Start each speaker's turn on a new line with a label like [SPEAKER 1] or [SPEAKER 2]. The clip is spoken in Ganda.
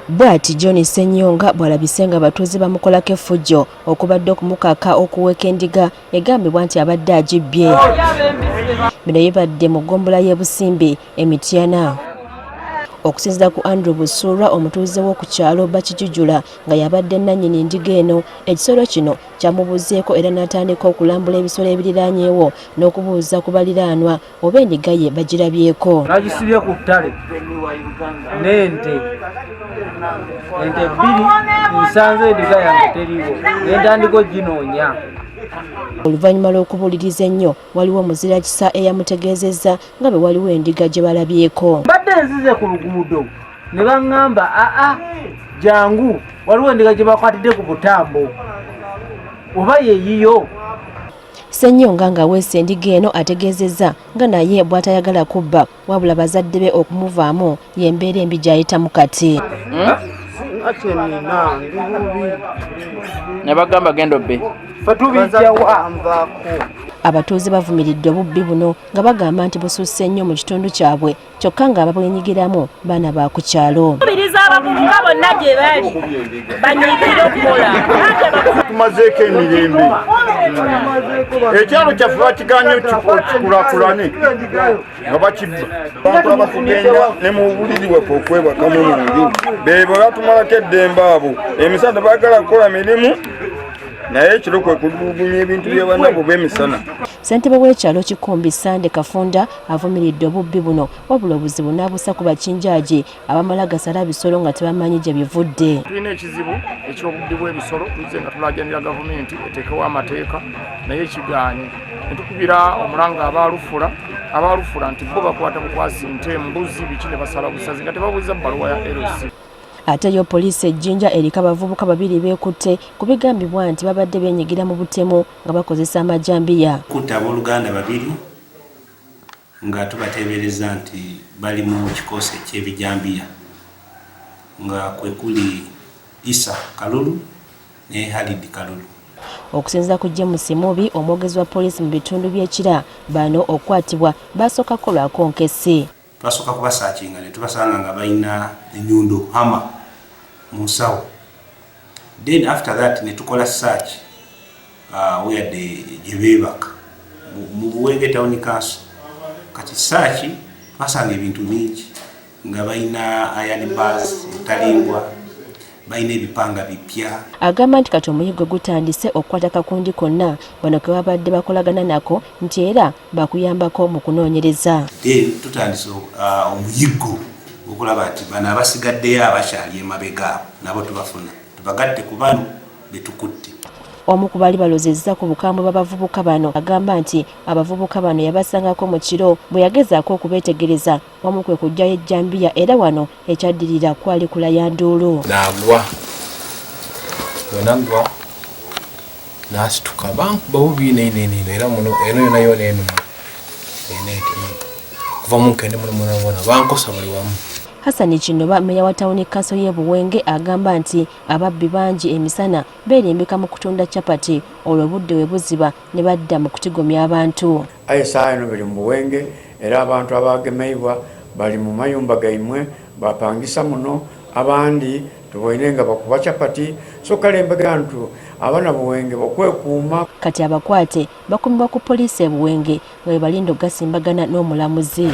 [SPEAKER 1] Bw'ati John Ssenyonga bw'alabise nga abatuuze bamukolako effujjo okubadde okumukaka okuweeka endiga egambibwa nti abadde agibbye. Bino bibadde mu ggombolola y'e Busimbi e Mityana. Okusinziira ku Andrew Busuulwa omutuuze w'oku kyalo Bakijujula nga y'abadde nnannyini ndiga eno, ekisolo kino kyamubuzeeko era n'atandika okulambula ebisolo ebiriraanyeewo n'okubuuza ku baliraanwa oba endiga ye bagirabyeko.
[SPEAKER 2] Bagisibye ku ttale n'ente ente bbiri nsanze endiga yange teriiwo ne ntandika oginoonya.
[SPEAKER 1] Oluvannyuma lw'okubuuliriza ennyo waliwo omuzirakisa eyamutegeezezza nga bwe waliwo endiga gye balabyeko.
[SPEAKER 2] Mbadde nzize ku luguudo ne baŋŋamba aa jangu waliwo endiga gye bakwatidde ku butambo oba yeyiyo.
[SPEAKER 1] Ssenyonga ng'aweesa endiga eno ategeezezza nga naye bw'atayagala kubba wabula bazadde be okumuvaamu y'embeera embi gy'ayitamu kati.
[SPEAKER 3] Ne bagamba genda obbe.
[SPEAKER 1] Abatuuze bavumiridde obubbi buno nga bagamba nti bususse nnyo mu kitundu kyabwe kyokka nga ababwenyigiramu baana ba ku kyalo.
[SPEAKER 4] Kubiriza abavubuka bonna gye bali banyiikire okukola.
[SPEAKER 5] Tumazeeko emirembe, ekyalo kyaffe bakiganye kikulakulane nga bakibba. Abantu abatugenda ne mu buliri bwaffe okwebakamu mu nju beebo batumalako eddembe abo. Emisana tebagala kukola mirimu naye ekiro kwe kulugunya ebintu bya bannabwe b'emisana.
[SPEAKER 1] Ssentebe w'ekyalo Kikumbi Sande Kafunda avumiridde obubbi buno wabula obuzibu n'abussa ku bakinjaagi abamala gasala bisolo nga tebamanyi gye bivudde.
[SPEAKER 6] Tulina ekizibu eky'obubbi bw'ebisolo, tuzze nga tulajanira gavumenti eteekewo amateeka naye kigaanye. Ne tukubira omulanga abaalufula abaalufula nti bo bakwata bukwasi nte, mbuzi, biki ne basala busazi nga tebabuuza bbaluwa ya LC.
[SPEAKER 1] Ate yo poliisi e Jinja eriko abavubuka babiri beekutte ku bigambibwa nti babadde beenyigira mu butemu nga bakozesa amajambiya.
[SPEAKER 7] Kutta abooluganda babiri nga tubateebereza nti bali mu kikoosi eky'ebijambiya nga kwe kuli Isa Kalulu ne Halid Kalulu.
[SPEAKER 1] Okusinziira ku James Mubi omwogezi wa poliisi mu bitundu by'e Kira, bano okukwatibwa baasooka kukolwako nkessi.
[SPEAKER 7] Twasooka kubasaakinga ne tubasanga nga balina ennyundo hama mu nsawo then after that ne tukola search where the gye beebaka mu Buwenge Town Council. Kati search twasanga ebintu bingi nga balina iron bars etalimbwa, balina ebipanga bipya.
[SPEAKER 1] Agamba nti kati omuyiggo gutandise okukwata kakundi konna bano ke babadde bakolagana nako nti era bakuyambako mu kunoonyereza.
[SPEAKER 7] Then tutandise omuyiggo okulaba nti bano abasigaddeyo abakyali emabega nabo tubafuna tubagatte ku bano betukutte.
[SPEAKER 1] Omu ku baali balozezza ku bukambwe bw'abavubuka bano agamba nti abavubuka bano yabasangako mu kiro bwe yagezaako okubeetegereza omu kwe kuggyayo ejjambiya era wano ekyaddirira kwali kulaya nduulu.
[SPEAKER 8] Nagwa bwe nagwa nasituka bankuba bubi neineinino era muno eno yona yona enuma eno eti kuva munkende muno munabona bankosa buli wamu.
[SPEAKER 1] Hassan Kinoba meeya wa tawuni kkanso y'e Buwenge agamba nti ababbi bangi emisana beerimbika mu kutunda chapati olwo obudde we buziba ne badda mu kutigomya abantu.
[SPEAKER 9] Aye esaawa eno biri mu Buwenge era abantu abaagemeibwa bali mu mayumba gaimwe bapangisa muno abandi tuboine nga bakuba chapati so kale mbega ntu abana Buwenge okwekuuma.
[SPEAKER 1] Kati abakwate bakuumibwa ku poliisi e Buwenge nga bwe balinda okugasimbagana n'omulamuzi.